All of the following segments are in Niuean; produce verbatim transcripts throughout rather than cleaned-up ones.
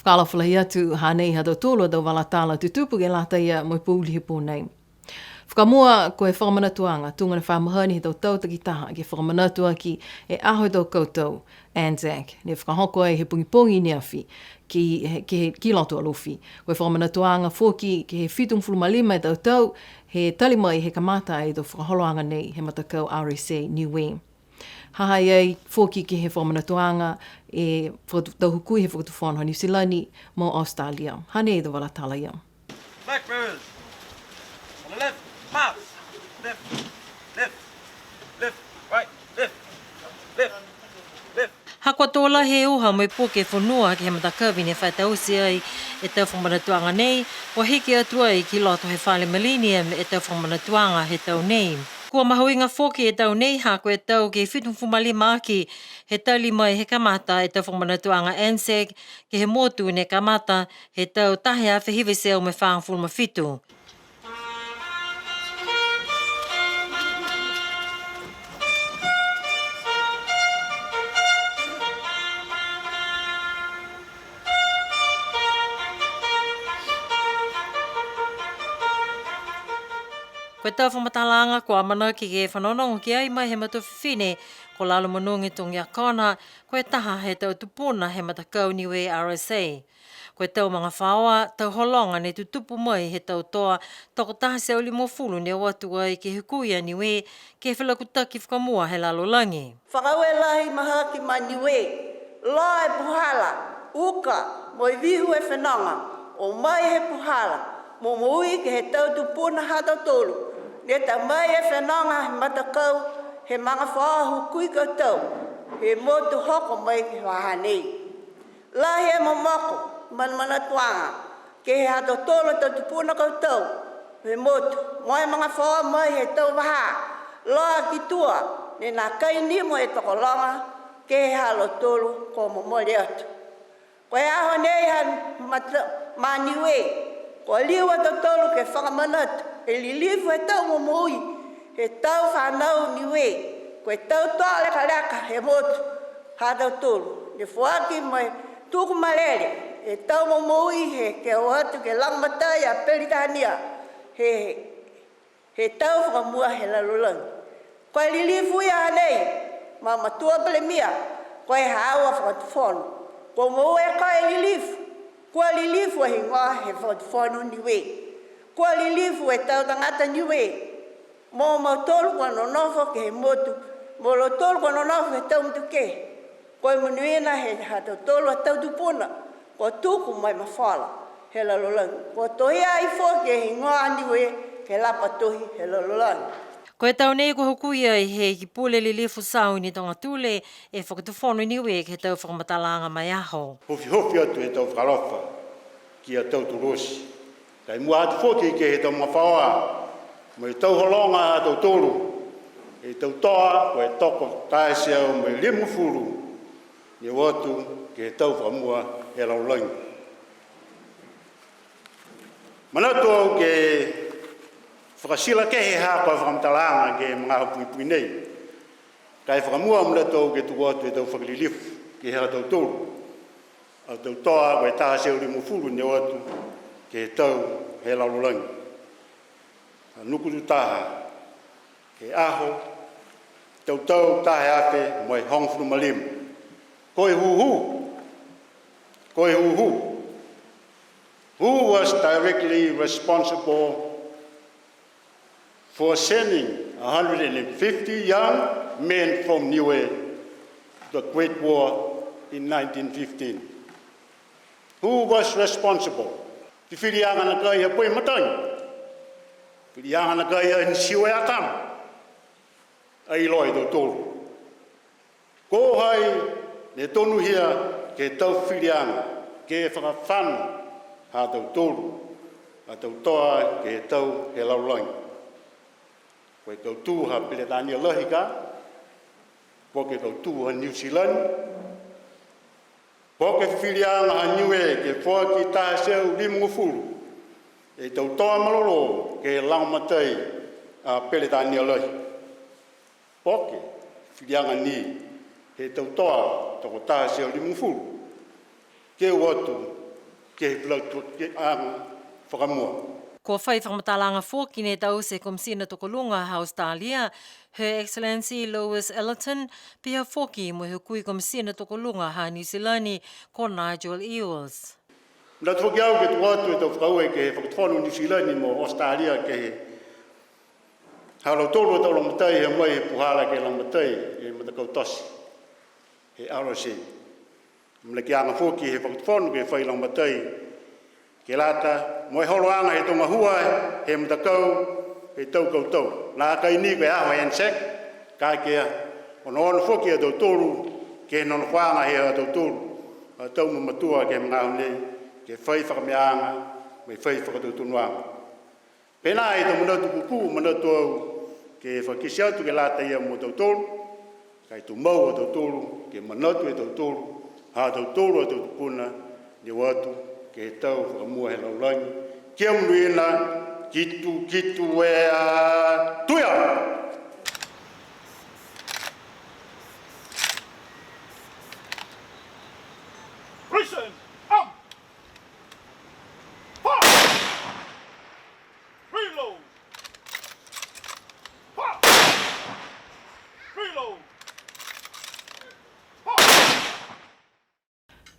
Fakaalofa lahi atu, hanei ha tautolu a tau vala tala tutupu ke lata ia mo e pouli he pō nei. Fakamua, ko e fakamanatuaga tuga ne fa mahani he tau tau takitaha ke fakamanatu aki e aho he tau kautau, ANZAC, ne fakahoko ai he pogipogi ne afi ki, he, ke, ki loto Alofi. Ko e fakamanatuaga foki ke he fitugofulu ma lima e tau tau, he tali mai he kamata e tau fakaholoaga nei he matakau R S A Niue. Ha ha i ai foki ke he fakamanatuaga e fakatu-, tau hukui he Fakatufono ha Niu Silani mo Australia. Hanei e tau vala tala ia. Black Bears. On the left, march. Left, left, left, right, left, left, left. Ha kua tō lahi e uha mo e puke fonua ke he matakavi ne fa taute ai e tau fakamanatuaga nei, kua hiki atu ai ki loto he fale Millennium e tau fakamanatuaga he tau nei. Kua mahuiga foki e tau nei, ha ko e tau ke fitugofulu ma lima aki he tali mai he kamata e tau fakamanatuaga ANZAC ke he motu ne kamata he tau taha e afe hiva e teau mo e fagofulu ma fitu. Ko e tau fakamatalaaga kua amanaki ke fanogonogo ki ai mai he matua fifine ko Lalomonugi Togiakona, ko e taha he tau tupuna he matakau Niue R S A. Ko e tau magafaoa, tau hologa ne tutupu mai he tau toa tokotaha e teau limagofulu ne o atu ai ke he hukui a Niue ke he felakutaki fakamua he lalolagi. Fakaaue lahi mahaki ma Niue, loa e puhala, uka, mo e vihu e fenoga, o mai he puhala, momoui ke he tau tupuna ha tautolu, ne ta mai e fenoga he matakau, he magafaoa hukui kautau, he motu hoko mai ke he vahā nei. Lahi e momoko, manamanatuaga, ke he ha tautolu a tau tupuna kautau, he motu, mo e magafaoa mai he tau vahā, loa ki tua, ne nākai nimo e tokologa, ke he ha lautolu kua momole atu. Ko e aho nei ha mata-, ma Niue, kua liu a tautolu ke fakamanatu e lilifu he tau momoui, he tau fanau Niue, ko e tau toa lekaleka he motu, ha tautolu, ne foaki mai tuku malele, e tau momoui he ke o atu ke lagomatai a Peritania, he, he tau fakamua he lalolagi. Ko e lilifu ia nei, ma Matua Palemia, ko e haau a Fakatufono. Kua moua e koe e lilifu, kua lilifu e higoa he Fakatufono Niue. Kua lilifu e tau tagata Niue. Mo mautolu kua nonofo ke he motu, mo lautolu kua nonofo he tau motu kehe. Ko e monuina he ha tautolu a tau tupuna, kua tuku mai mafola he lalolagi. Kua tohia ai foki e higoa Niue ke he lapa tohi he lalolagi. Ko e tau nei kua hukui ai he Iki Pule Lilifu Sauni Togatule e Fakatufono Niue ke he tau fakamatalaaga ma e aho. Hofihofi atu e tau fakaalofa ki a tautolu oti. Ka e mua atu foki ke he tau magafaoa, mo e tau hologa ha tautolu, e tau toa, ko e tokotaha e teau mo e limagofulu, ne o atu ke he tau fakamua he lalolagi. Manatu au ke fakasila kehe ha ko e fakamatalaaga ke he magaaho pogipogi nei. Ka e fakamua manatu au ke tuku atu e tau fakalilifu ke he ha tautolu a tau toa, ko e taha e teau limagofulu ne o atu ke he tau he lalolagi. Ka nuku tutaha, ke he aho, tau tau taha e afe mo e hogofulu ma lima. Ko e hūhū, ko e hūhū. Who was directly responsible for sending a hundred and fifty young men from Niue to the Great War in nineteen fifteen? Who was responsible? Ti filiaga nakai ha Poimatagi? Filiaga nakai ha Nisiue Akama? Ai iloa e tautolu. Ko hai ne tonuhia ke he tau filiaga, ke fakafano ha tautolu a tau toa ke he tau he lalolagi? Ko e kautū ha Peritania Lahi ka, po ke kautū ha Niu Silani, po ke filiaga ha Niue ke foaki taha e teau limagofulu e tau toa malolō ke lagomatai a Peritania Lahi. Po ke filiaga ni he tau toa tokotaha e teau limagofulu ke o atu ke he fakatukituaga fakamua. Kua fai fakamatalaaga foki ne taute he Komisina Tokoluga ha Australia, Her Excellency Louise Ellerton, pihia foki mo e Hukui Komisina Tokoluga ha Niu Silani, ko Nigel Ewells. Manatu foki au ke tuku atu e tau fakaaue ke he Fakatufono Niu Silani mo Australia ke he ha lautolu a tau lagomatai, he o mai he puhala ke lagomatai e matakau tote he R S A. Manakoaga foki he Fakatufono ke fai lagomatai ke lata mo e holoaga he tau gahua he matakau he tau kautau. Nākai ni ko e aho ANZAC, ka e onoono foki a tautolu ke he nonofoaga he ha tautolu a tau mamatua ke he magaaho nei, ke fai fakameaaga mo e fai fakatautonuaga. Pehē nā e tau manatu kūkū, manatu au ke fakakite atu ke lata ia mo tautolu, ka e tumau a tautolu ke manatu e tautolu ha tautolu a tau tupuna, ne o atu ke he tau fakamua he lalolagi. Kia monuina, kitu, kitu e a tuia! Prison, up! Fire! Reload! Fire! Reload! Fire!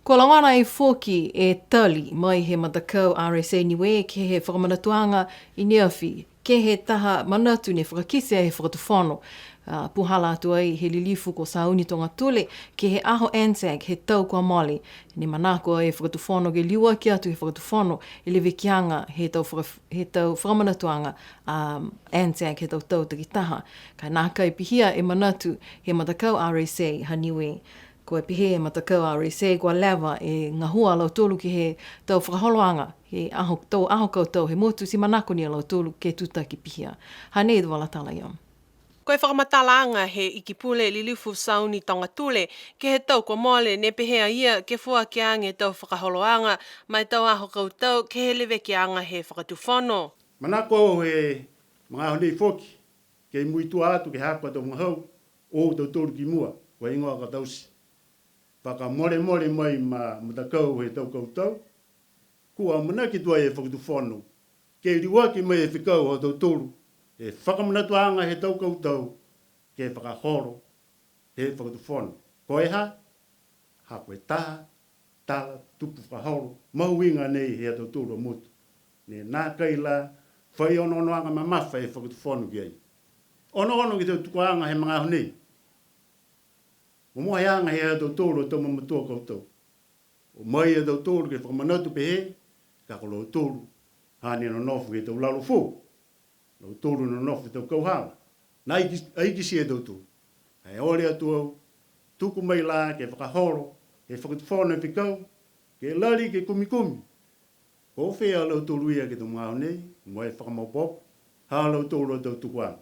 Kua logona ai foki e tali mai he matakau R S A Niue ke he fakamanatuaga i neafi, ke he taha manatu ne fakakite he Fakatufono, a, puhala atu ai he lilifu ko Sauni Togatule, ke he aho ANZAC he tau kua mole, ne manako e Fakatufono ke liuaki atu he Fakatufono e levekiaga he tau faka-, he tau fakamanatuaga, a, ANZAC he tau tau takitaha. Ka e nākai pihia e manatu he matakau R S A ha Niue. Ko e pehē e matakau R S A kua leva e gahua a lautolu ke he tau fakaholoaga he aho, tau aho kautau he motu, ti manako ni a lautolu ke tutaki pihia. Hanei e vala tala ia. Ko e fakamatalaaga he Ikipule Lilifu Sauni Togatule ke he tau kua mole, ne pehē a ia ke foaki age e tau fakaholoaga ma e tau aho kautau ke he levekiaga he Fakatufono. Manako au he magaaho nei foki ke muitua atu ke he haaku a tau vagahau, o tautolu ki mua, ko e heigoa ka taute fakamolemole mai ma matakau he tau kautau, kua amanaki tuai e Fakatufono ke liuaki mai e fekau ha tautolu e fakamanatuaga he tau kautau ke fakaholo he Fakatufono. Ko e ha, ha ko e taha tala tupu fakaholo mahuiga nei he ha tautolu a motu. Ne nākai la fai onoonoaga mamafa e Fakatufono ki ai. Onoono ke he tau tukuaga he magaaho nei. Momoheaga he ha tautolu a tau mamatua kautau. O mai a tautolu ke fakamanatu pehē, ka ko lautolu hane nonofo ke he tau lalo foou. Lautolu nonofo he tau kauhala. Nā ai ki-, ai kitia e tautolu. Ka e ole atu au, tuku mai la ke fakaholo he Fakatufono e fekau, ke lali ke kumikumi. Ko fē a lautolu ia ke he tau magaaho nei, mo e fakamaopoopo ha lautolu a tau tukuaga.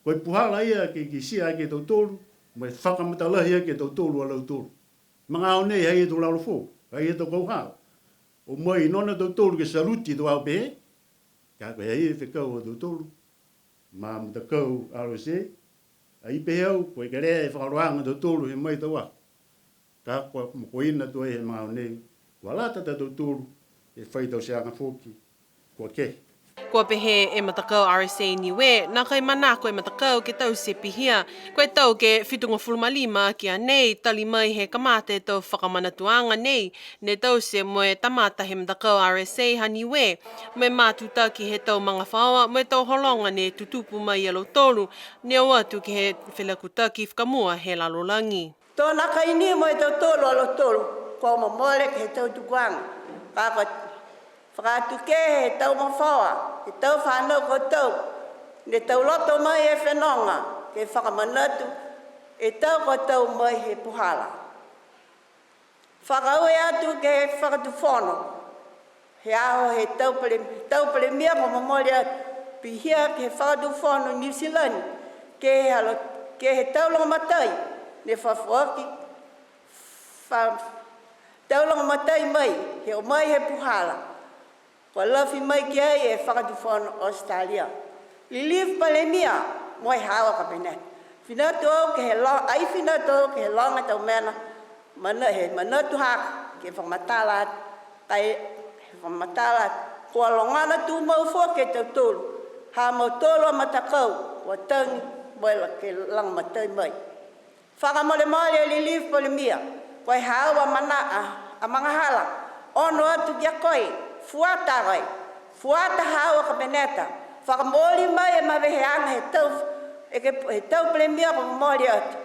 Ko e puhala ia ke kitia aki e tautolu, mo e fakamatalahi aki e tautolu a lautolu. Magaaho nei, ha i ai e tau lalo foou, ha i ai e tau kauhala. O mai nona tautolu ke salute e tau aho pehē, ka ko e ha i ai e fekau ha tautolu ma matakau R S A, ai pehē au, ko e kelea e fakaholoaga ha tautolu he mai tau aho. Ka kua mokoina tuai he magaaho nei, kua lata a tautolu ke fai tauteaga foki, kua kehe. Kua pehē e matakau R S A Niue, nākai manako e matakau ke taute pihia. Ko e tau ke fitugofulu ma lima aki a nei, tali mai he kamata e tau fakamanatuaga nei, ne taute mo e tamata he matakau R S A ha Niue, mo e matutaki he tau magafaoa, mo e tau hologa ne tutupu mai a lautolu, ne o atu ke he felakutaki fakamua he lalolagi. To nākai ni mo e tautolu a lautolu, kua momole ke he tau tukuaga. Ka kua fakaatukehe he tau magafaoa, he tau fanau koutou, ne tau loto mai e fenoga, ke fakamanatu e tau koutou mai he puhala. Fakaaue atu ke he Fakatufono, he aho he tau pale-, tau palemia kua momole atu, pihia ke he Fakatufono Niu Silani, ke he halo-, ke he tau lagomatai, ne fafoaki, fa-, tau lagomatai mai, he o mai he puhala. Kua lafi mai ki ai e Fakatufono Australia. Lilifu Palemia mo e haau a Kapeneta. Fina atu au ke he lo-, ai fina atu au ke he loga tau mena, mana-, he manatu haaku ke fakamatala atu. Ka e fakamatala, kua logona tumau foki e tautolu ha mautolu a matakau, kua tagi mo e la ke lagomatai mai. Fakamolemole e Lilifu Palemia, ko e haau a mana-, a, a magahala, ono atu ki a koe, fuata a koe, fuata haau a Kapeneta, fakamooli mai e maveheaga he tau, e ke, he tau Palemia kua momole atu.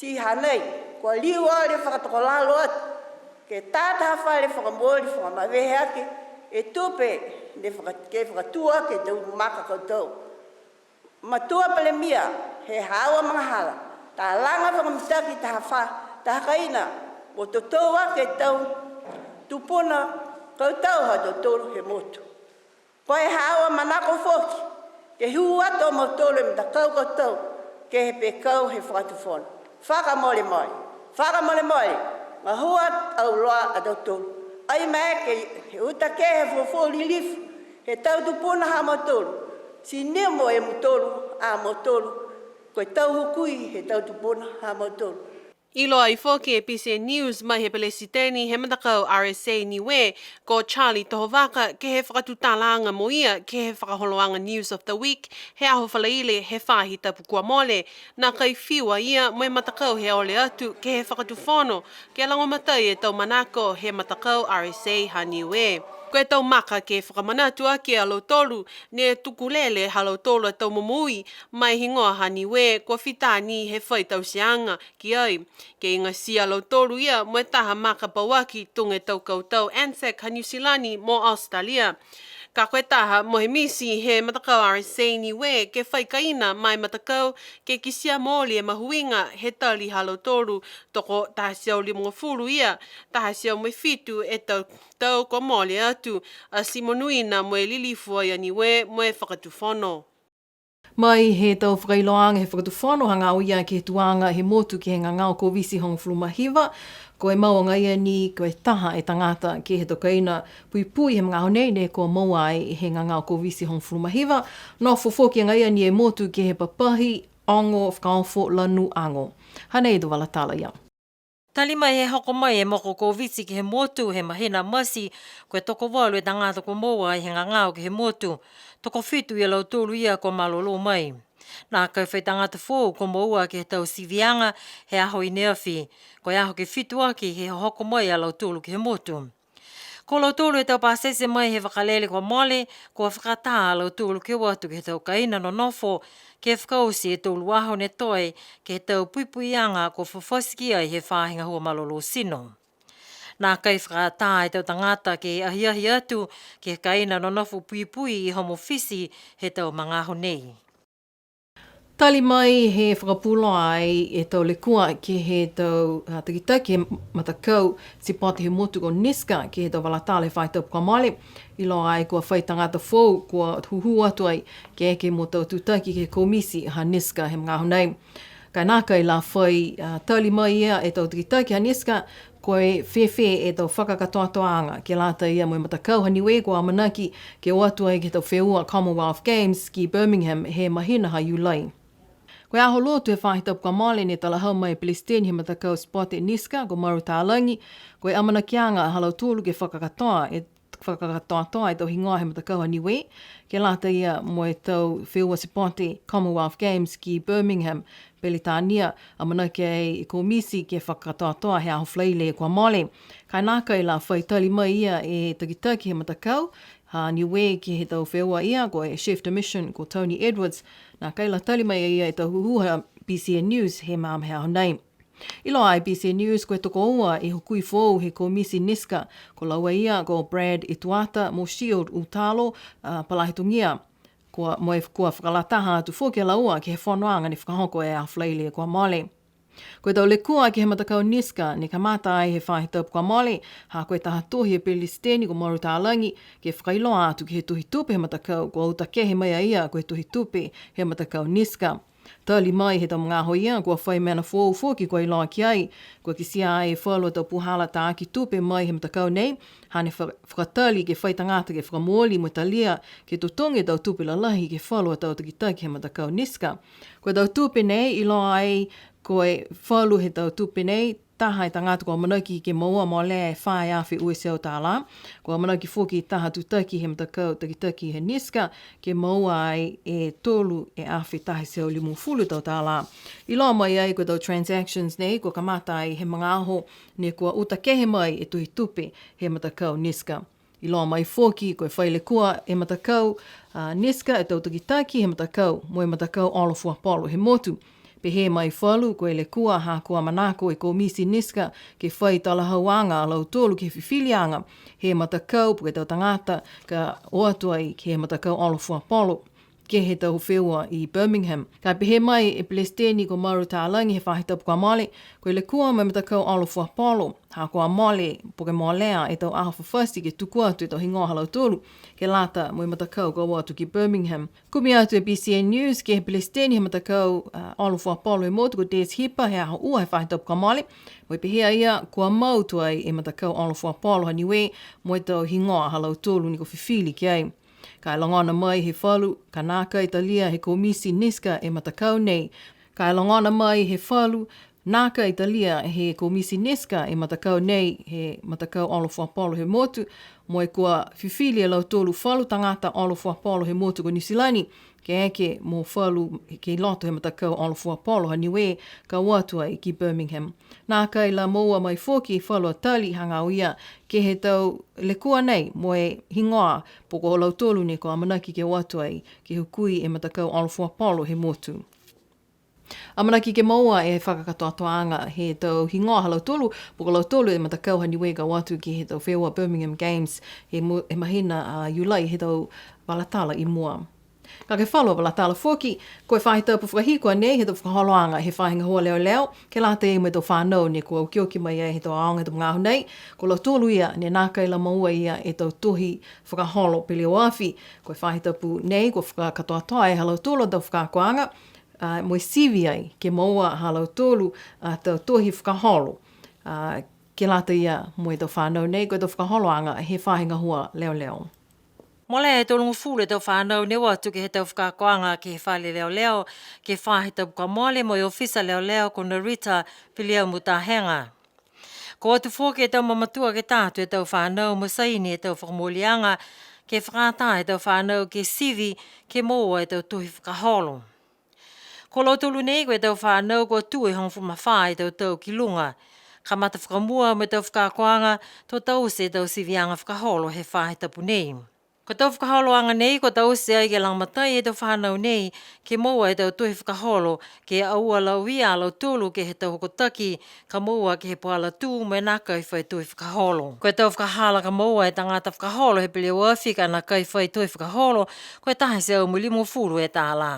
Ti hanei, kua liu ole fakatokolalo atu ke tā taha fale fakamooli fakamavehe aki e tupe ne faka-, ke fakatū aki e tau maka kautau. Matua Palemia, he haau a magahala, talaga fakamitaki taha fa-, taha kaina, mo totou aki e tau tupuna kautau ha tautolu he motu. Ko e haau a manako foki ke hū atu a mautolu e matakau kautau ke he pekau he fakatufono. Fakamolemole, fakamolemole, gahua auloa a tautolu. Ai maeke he uta ke he fuafua lilifu he tau tupuna ha mautolu, ti nimo e mutolu a mautolu, ko e tau hukui he tau tupuna ha mautolu. Iloa ai foki e BCN News mai he Pelesiteni he matakau RSA Niue, ko Charlie Tohovaka, ke he fakatutalaaga mo ia ke he fakaholoaga News of the Week he aho Falaile he faahi tapu kua mole. Nākai fiu a ia mo e matakau he ole atu ke he fakatufono ke lagomatai e tau manako he matakau RSA ha Niue. Ko e tau maka ke fakamanatu aki a lautolu, ne tuku lele ha lautolu a tau momoui ma e higoa ha Niue kua fita ni he fai tauteaga ki ai. Ke igatia a lautolu ia mo e taha maka pauaki tuga e tau kautau ANZAC ha Niu Silani mo Australia. Ka ko e taha mo e misi he matakau RSA Niue ke fai kaina ma e matakau ke kitia mooli e mahuiga he tali ha lautolu, toko taha e teau limagofulu ia, taha e teau mo e fitu e tau, tau kua mole atu, ati monuina mo e lilifu ai a Niue mo e fakatufono. Mai he tau fakailoaaga he fakatufono hagaao ia ke he tuaga he motu ke he gagao Koviti hogofulu ma hiva, ko e mau agaia ni ko e taha e tagata ke he tau kaina puipui he magaaho nei ne kua moua ai he gagao Koviti hogofulu ma hiva, nofo foki agaia ni e motu ke he papahi ogo fakaofo lanu ago. Hanei e tau vala tala ia. Tali mai he hoko mai e moko Koviti ke he motu he mahina Mati, ko e tokovalu e tagata kua moua ai he gagao ke he motu. Tokofitu ia lautolu ia kua malolō mai. Nākai fai tagata foou kua moua ke he tau siviaga he aho i neafi. Ko e aho ke fitu aki he hohoko mai a lautolu ke he motu. Ko lautolu he tau pasese mai he vakalele kua mole, kua fakatā a lautolu ke o atu ke he tau kaina nonofo, ke fakaoti e tolu aho ne toe, ke he tau puipuiaga kua fafati ki ai he faahi gahua malolō tino. Nākai fakatā e tau tagata ke ahiahi atu ke he kaina nonofo puipui i Home Office he tau magaaho nei. Tali mai he fakapuloa ai e tau lekua ke he tau, a, takitaki he matakau sipote he motu ko NISCA ke he tau vala tala he faahi tapu kua mole. Iloa ai kua fai tagata foou kua hūhū atu ai ke eke mo tau tutaki ke he komiti ha NISCA he magaaho nei. Ka e nākai la fai, a, tali mai ia e tau takitaki ha NISCA, ko e fēfē e tau fakakatoatoaaga ke lata ia mo e matakau ha Niue kua amanaki ke o atu ai ke he tau feua Commonwealth Games ki Birmingham he mahina ha Iulai. Ko e aho Lotu he faahi tapu kua mole ne talahau mai e Pelesiteni he matakau sipote NISCA ko Maru Talagi, ko e amanakiaga ha lautolu ke fakakatoa e, fakakatoatoa e tau higoa he matakau ha Niue, ke lata ia mo e tau feua sipote Commonwealth Games ki Birmingham, Peritania, amanaki ai e komiti ke fakakatoatoa he aho Falaile kua mole. Ka e nākai la fai tali mai ia e takitaki he matakau ha Niue ke he tau feua ia, ko e Chef de Mission ko Tony Edwards, nākai la tali mai ia e tau hūhū ha BCN News he magaaho nei. Iloa ai BCN News ko e tokoua e hukui foou he komiti NISCA, ko laua ia ko Brad Etuata mo Shield Utalo, a, Palahetogia. Kua, mo e kua fakalataha atu foki a laua ke he fonoaga ne fakahoko e aho Falaile kua mole. Ko e tau lekua ke he matakau NISCA ne kamata ai he faahi tapu kua mole, ha ko e taha tohi e Pelesiteni ko Maru Talagi ke fakailoa atu ke he tohi tupe he matakau, kua uta kehe mai a ia ko e tohi tupe he matakau NISCA. Tali mai he tau magaaho ia, kua fai mena foou foki kua iloa ki ai, kua kitia ai e falu a tau puhala taaki tupe mai he matakau nei, hane fa-, fakatali ke fai tagata ke fakamooli mo talia ke totogi e tau tupe lalahi ke he falu a tau takitaki he matakau NISCA. Ko e tau tupe nei, iloa ai ko e falu he tau tupe nei, taha e tagata kua amanaki ke moua molea e fā e afe ua e teau tālā. Kua amanaki foki taha tutaki he matakau takitaki he NISCA ke moua ai e tolu e afe taha e teau limagofulu tau tālā. Iloa mai ai ko e tau transactions nei kua kamata ai he magaaho ne kua uta kehe mai e tohi tupe he matakau NISCA. Iloa mai foki ko e fai lekua e matakau, a, NISCA e tau takitaki he matakau mo e matakau olo fuapolo he motu. Pehē mai falu ko e lekua ha kua manako e komiti NISCA ke fai talahauaga a lautolu ke he fifiliaga he matakau po ke tau tagata ka o atu ai ke he matakau olo fuapolo ke he tau feua i Birmingham. Ka pehē mai e Pelesiteni ko Maru Talagi he faahi tapu kua mole, ko e lekua mo e matakau olo fuapolo, ha kua mole po ke molea e tau aho fafati ke tuku atu e tau higoa ha lautolu ke lata mo e matakau ka o atu ki Birmingham. Kumi atu e BCN News ke he Pelesiteni he matakau, a, olo fuapolo he motu ko Des Hipa he aho ua he faahi tapu kua mole, mo e pehē a ia kua mau tuai e matakau olo fuapolo ha Niue mo e tau higoa ha lautolu ne kua fifili ki ai. Ka e logona mai he falu, ka nākai talia he komiti NISCA e matakau nei. Ka e logona mai he falu, nākai talia he komiti NISCA e matakau nei, he matakau olo fuapolo he motu, mo e kua fifili e lautolu falu tagata olo fuapolo he motu ko Niu Silani, ke eke mo falu ke loto he matakau olo fuapolo ha Niue, ka o atu ai ki Birmingham. Nākai la moua mai foki falu a tali hagaao ia ke he tau lekua nei mo e higoa po ko lautolu ne kua amanaki ke o atu ai ke hukui e matakau olo fuapolo he motu. Amanaki ke moua e fakakatoatoaga he tau higoa ha lautolu, po ko lautolu e matakau ha Niue ka o atu ke he tau feua Birmingham Games he mo-, he mahina a Iulai he tau vala tala i mua. Ka ke falu a vala tala foki, ko e faahi tapu fakahiku a nei he tau fakaholoaga he faahi gahua leoleo, ke lata mo e tau fanau ne kua okioki mai ai he tau aoga he tau magaaho nei, ko lautolu ia ne nākai la moua ia e tau tohi fakaholo peleoafi. Ko e faahi tapu nei, kua fakakatoatoa e ha lautolu a tau fakaakoaga, a, mo e sivi ai, ke moua ha lautolu a tau tohi fakaholo, a, ke lata ia mo e tau fanau nei, ko e tau fakaholoaga he faahi gahua leoleo. Molea e tolugofulu e tau fanau ne o atu ke he tau fakaakoaga ke he fale leoleo, ke he faahi tapu kua mole mo e ofisa leoleo ko Narita Piliamu Tahega. Kua o atu foki e tau mamatua ke ta atu e tau fanau mo saini e tau fakamooliaga, ke fakaatā e tau fanau ke sivi, ke moua e tau tohi fakaholo. Ko lautolu nei ko e tau fanau kua tū e hogofulu ma fā e tau tau ki luga. Kamata fakamua mo e tau fakaakoaga, to taute e tau siviaga fakaholo he faahi tapu nei. Ko e tau fakaholoaga nei, kua taute ai ke lagomatai e tau fanau nei, ke moua e tau tohi fakaholo, ke aua lauia a lautolu ke he tau hokotaki, ka moua ke he puhala tū mo e nākai fai tohi fakaholo. Ko e tau fakahala ka moua e tagata fakaholo he peleoafi ka nākai fai tohi fakaholo, ko e taha e teau mo e limagofulu e tālā.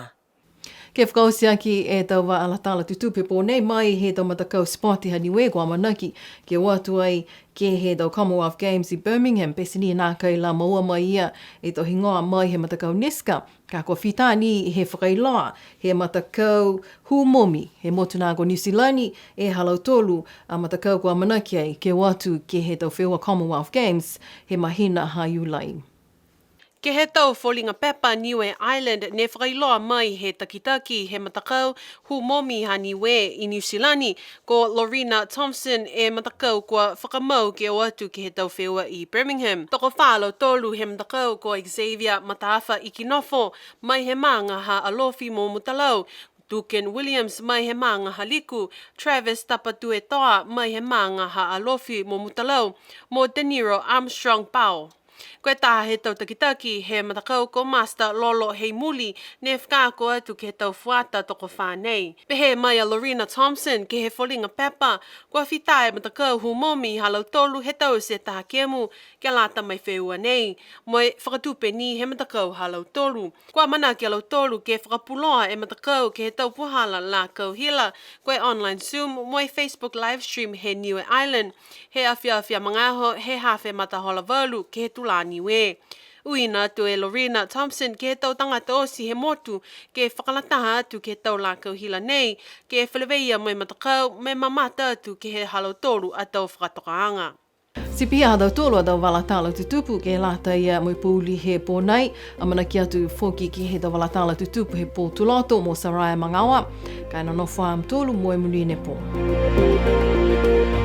Ke fakaoti aki e tau vala tala tutupu he pō nei mai he tau matakau sipoti ha Niue kua amanaki ke o atu ai ke he tau Commonwealth Games i Birmingham, pete ni nākai la moua mai ia e tau higoa mai he matakau NISCA, ka kua fita ni he fakailoa he matakau hū momi he motu nā ko Niu Silani e ha lautolu a matakau kua amanaki ai ke o atu ke he tau feua Commonwealth Games he mahina ha Iulai. Ke he tau foliga pepa Niue Island ne fakailoa mai he takitaki he matakau hū momi ha Niue i Niu Silani, ko Lorena Thompson e matakau kua fakamau ke o atu ke he tau feua i Birmingham. Tokofā a lautolu he matakau ko Xavier Mataafa Ikinofo mai he maaga ha Alofi mo Mutalau, Duken Williams mai he maaga ha Liku, Travis Tapatuetoa mai he maaga ha Alofi mo Mutalau, mo Deniro Armstrong Pao. Ko e taha he tau takitaki he matakau ko Master Lolo Heimuli, ne fakaako atu ke he tau fuata tokofā nei. Pehē mai a Lorena Thompson ke he foliga pepa, kua fita e matakau hū momi ha lautolu he taute e taha kemu, ke lata mo e feua nei, mo e fakatupe ni he matakau ha lautolu. Kua amanaki a lautolu ke fakapuloa e matakau ke he tau puhala lakau hila, ko e online Zoom mo e Facebook live stream he Niue Island, he afiafi a magaaho he hafe matahola valu ke he tulā Niue. Uiina atu e Lorena Thompson ke he tau tagata oti he motu, ke fakalataha atu ke he tau lakau hila nei, ke feleveia mo e matakau, mo e mamata atu ke he ha lautolu a tau fakatokaaga. Ti pihia ha tautolu a tau vala tala tutupu ke lata ia mo e pouli he pō nei, amanaki atu foki ke he tau vala tala tutupu he pō Tuloto mo Saraia Magaoa. Nonofo ā mutolu mo e monuina e pō.